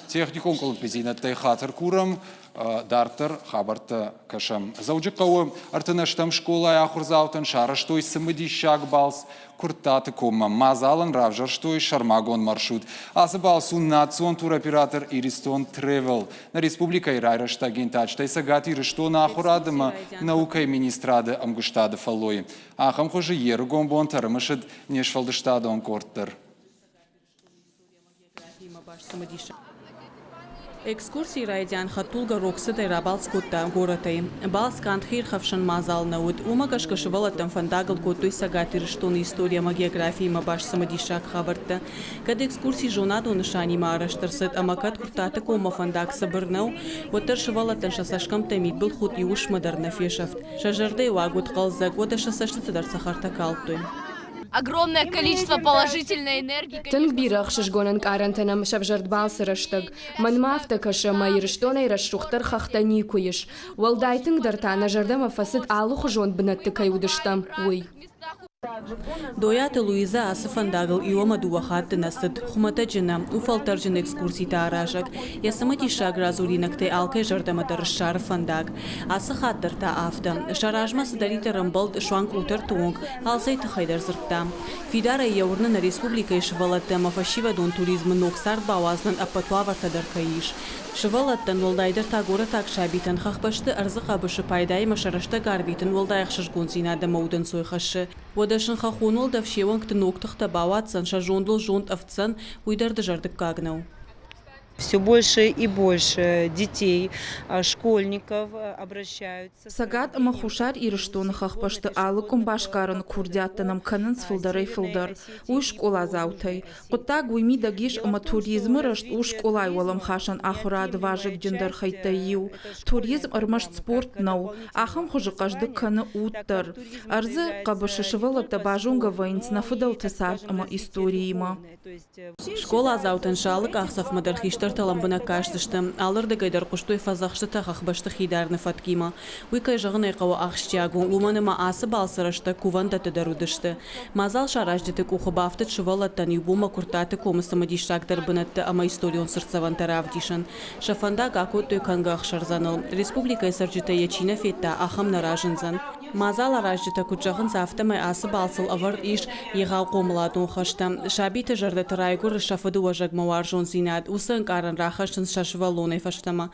Техникон къуылымпыдзинӕдтӕй хатыр курӕм. Дарддӕр хабӕрттӕ кӕсӕм. Дзӕуджыхъӕуы ӕртынӕстӕм скъолайы ахуырдзаутӕн сарӕзтой цымыдисаг балц Куырттаты коммӕ. Мадзалӕн равзӕрстой сӕрмагонд маршрут. Ацы балц у национ туроператор Иристон Travel. Нӕ республикӕйы райрӕзты агентад, стӕй Цӕгат Ирыстоны ахуырад ӕмӕ наукӕйы министрады ӕмгуыстады фӕллойы. Ахӕм хуызы йе рыгон бонтӕ ӕрымысыд не сфӕлдыстадон къорд дӕр. Экскурсийы райдиан хӕдтулгӕ рог цыдӕй рабалц кодта горӕтӕй. Балц канд хиирхӕфсӕн мадзал нӕ уыд, уымӕ гӕсгӕ сывӕллӕттӕн фӕндагыл кодтой Цӕгат Ирыстоны истори ӕмӕ географиимӕ баст цымыдисаг хабӕрттӕ. Кӕд экскурси зонадон нысанимӕ арӕзт ӕрцыд ӕмӕ кӕд Куырттаты коммӕ фӕндаг цыбыр нӕу, уӕддӕр сывӕллӕттӕн сӕ цӕсгӕмттӕй мидбылхудт иу уысммӕ дӕр нӕ фесӕфт. Сӕ зӕрдӕйы уаг уыд хъӕлдзӕг, уӕдӕ сӕ цӕстыты дӕр цӕхӕртӕ калдтой. Огромное количество положительной энергии. Тынг бирӕ ӕхсызгон ӕнкъарӕнтӕ нӕм сӕвзӕрд балцы рӕстӕг. Мӕнмӕ афтӕ кӕсы, ӕмӕ Ирыстонӕй рӕсугъддӕр хӕхтӕ никуы ис. Уӕлдай тынгдӕр та нӕ зӕрдӕмӕ фӕцыд алыхуызон бынӕтты кӕй уыдыстӕм, уый. Дойаты Луизӕ ацы фӕндагыл иу ӕмӕ дыууӕ хатты нӕ цыд. Хуымӕтӕджы нӕ, у фӕлтӕрджын экскурситӕ аразӕг. Йӕ цымыдисаг радзуринӕгтӕй алкӕй зӕрдӕмӕ дӕр ссары фӕндаг. Ацы хатт дӕр та афтӕ. Сӕ размӕ цыдӕриддӕр ӕмбӕлд суанг къутӕрты онг, алцӕй тыххӕй дӕр дзырдта. Фидарӕй йӕ уырны нӕ республикӕйы сывӕллӕтты ӕмӕ фӕсивӕдон туризмы ног цард бауадзынӕн ӕппӕт уавӕртӕ дӕр кӕй ис. Сывӕллӕттӕн, уӕлдайдӕр та горӕтаг сабитӕн хӕхбӕсты ӕрдзы хъӕбысы пайдаимӕ сӕ рӕстӕг арвитын уӕлдай ӕхсызгондзинад ӕмӕ удӕнцой хӕссы. Уӕдӕ сын хӕххон уӕлдӕф се уӕнгты ног тыхтӕ бауадздзӕн, сӕ зондыл зонд ӕфтдзӕн, уый дӕр дызӕрдыггаг нӕу. Все больше и больше детей, школьников обращаются. Цӕгат ӕмӕ Хуссар Ирыстоны хӕхбӕсты алы къуым басгарыны курдиаттӕ нӕм кӕнынц фылдӕрӕй-фылдӕр. Уый скъоладзаутӕй. Хъуыддаг уый мидӕг ис, ӕмӕ туризмы рӕзт у скъолайы уӕлӕмхасӕн ахуырады вазыгджындӕр хӕйттӕй иу. Туризм ӕрмӕст спорт нӕу, ахӕм хуызы хъӕздыг кӕны уд дӕр. Ӕрдзы хъӕбысы сывӕллӕттӕ базонгӕ вӕййынц нӕ фыдӕлты цард ӕмӕ историимӕ. Скъоладзаутӕн сӕ алы къахдзӕфмӕ дӕр хистӕртӕ лӕмбынӕг кастысты, алырдыгӕй дӕр хъуыстой фӕдзӕхстытӕ хӕхбӕсты хидарыны фӕткимӕ. Уый, кӕй зӕгъын ӕй хъӕуы, ахсджиаг у, уымӕн ӕмӕ ацы балцы рӕстӕг кувӕндӕтты дӕр уыдысты. Мадзал саразджыты къухы бафтыд сывӕллӕттӕн иу бонмӕ Куырттаты комы цымыдисагдӕр бынӕттӕ ӕмӕ историон цыртдзӕвӕнтӕ равдисын. Сӕ фӕндаг акодтой кӕнгӕ ӕхсӕрдзӕныл. Республикӕйы цӕрджытӕй йӕ чи нӕ федта, ахӕм нӕ разындзӕн. Мадзал аразджытӕ куыд зӕгъынц, афтӕмӕй ацы балцыл ӕвӕрд ис егъау хъомыладон хӕстӕ. Сабиты зӕрдӕты райгуыры сӕ фыдыуӕзӕгмӕ уарзондзинад, уыцы ӕнкъарӕн рахӕссынц сӕ сывӕллонӕй фӕстӕмӕ.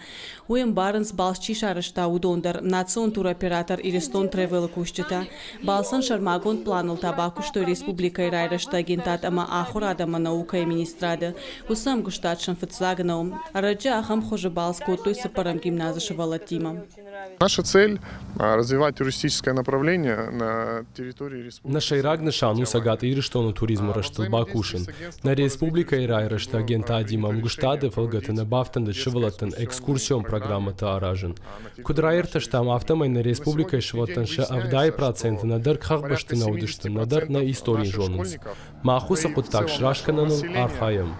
Уый ӕмбарынц, балц чи сарӕзта, уыдон дӕр, национ туроператор Иристон Тревел-ы кусджытӕ. Балцӕн сӕрмагонд планыл та бакуыстой республикӕйы райрӕзты агентад ӕмӕ ахуырад ӕмӕ наукӕйы министрады. Уыцы ӕмгуыстад сын фыццаг нӕу. Ӕрӕджы ахӕм хуызы балц кодтой цыппӕрӕм гимназы сывӕллӕттимӕ. Наша цель – развивать туристическое направление на территории республики. Нӕ сӕйраг нысан у Цӕгат Ирыстоны туризмы рӕзтыл бакусын. Нӕ республикӕйы райрӕзты агентадимӕ ӕмгуыстады фӕлгӕты нӕ бафтӕндыд сывӕллӕттӕн экскурсион программӕтӕ аразын. Куыд раиртӕстам, афтӕмӕй нӕ республикӕйы сывӕллӕттӕн сӕ 70% нӕдӕр хӕхбӕсты нӕ уыдысты, нӕдӕр нӕ истори зонынц. Мах уыцы хъуыддаг сраст кӕныныл архайӕм.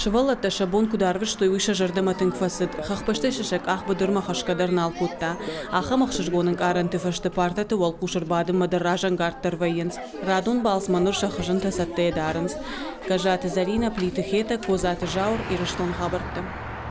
Сывӕллӕттӕ сӕ бон куыд арвыстой, уый сӕ зӕрдӕмӕ тынг фӕцыд. Хӕхбӕстӕй сӕ сӕ къах быдырмӕ хӕсгӕ дӕр нал кодта. Ахӕм ӕхсызгон ӕнкъарӕнты фӕстӕ партӕты уӕлхъус ӕрбадынмӕ дӕр разӕнгарддӕр вӕййынц. Радон балцмӕ ныр сӕ хызынтӕ цӕттӕйӕ дарынц. Гӕззаты Зӕринӕ, Плиты Хетӕг, Козаты Зауыр, Ирыстон хабӕртты.